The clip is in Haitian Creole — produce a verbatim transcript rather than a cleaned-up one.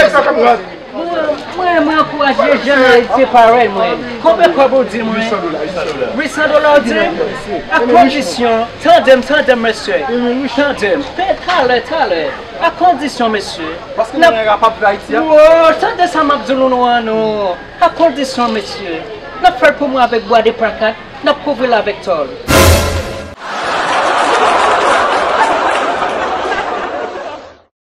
Mwen, mwen, mwen ankouraje jèn Ayisyen parèy mwen. Konbyen kòb ou di mwen? Uit san dola w di m? A kondisyon, tande m, tande m, mesye. Tande m. Talè, talè. A kondisyon, mesye. Paske nou gen rapap Ayiti a. Wo, tande sa m ap di nou, nou an nou. A kondisyon, mesye. N ap fè l pou mwen avèk bwa de pakat, n ap kouvri l avèk tòl.